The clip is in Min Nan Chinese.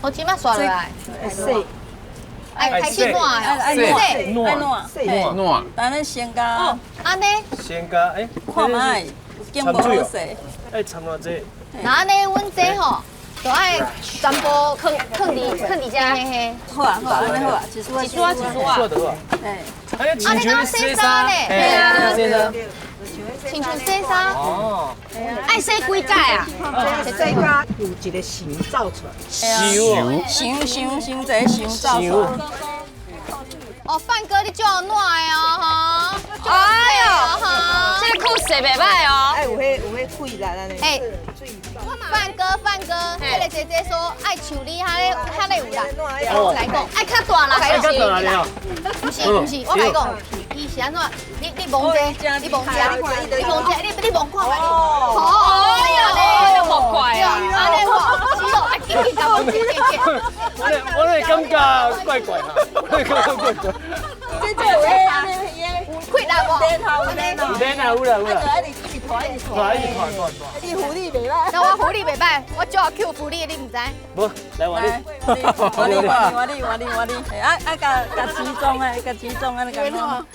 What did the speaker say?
我這擺刷落來，洗。愛開始爛愛哦，洗愛爛，洗。爛。等咱先共按呢，先共欸，看覓，有經無好勢。愛摻偌濟？那按呢，阮這吼，就愛全部囥囥佇囥佇遮，嘿嘿。好啊好啊，按呢好啊，一束一束啊一束啊。做得好。嘿。哎，親像洗衫咧。嘿啊，洗衫。親像洗衫。哦。愛洗幾擺啊？洗甲有一个形走出來。想想想想這個想走出來。哦，范哥，你足爛的哦，哈！哎呦，這個褲勢袂歹哦。愛有彼有彼氣力按呢。欸，范哥，范哥，這個姐姐說愛像你遐咧遐咧有力，我共你講，愛較大啦，愛較大咧哦。毋是毋是，我共你講，伊是按怎？你你摸這，你摸這，你摸這，你你摸看覓。哦，哎呀，莫怪啊，按呢吼，是哦，愛緊緊共我緊緊緊。我咧感覺怪怪哈，我咧感覺怪怪。這這有彼按呢有氣力無？有練有練啊，有啦有啦。一直拖一直拖一直拖拖拖。你護理袂歹。那我護理袂歹，我就要 Q 福利，你毋知？無，來換你。換你換你換你換你換你，啊啊，共共集中的，共集中按呢共弄。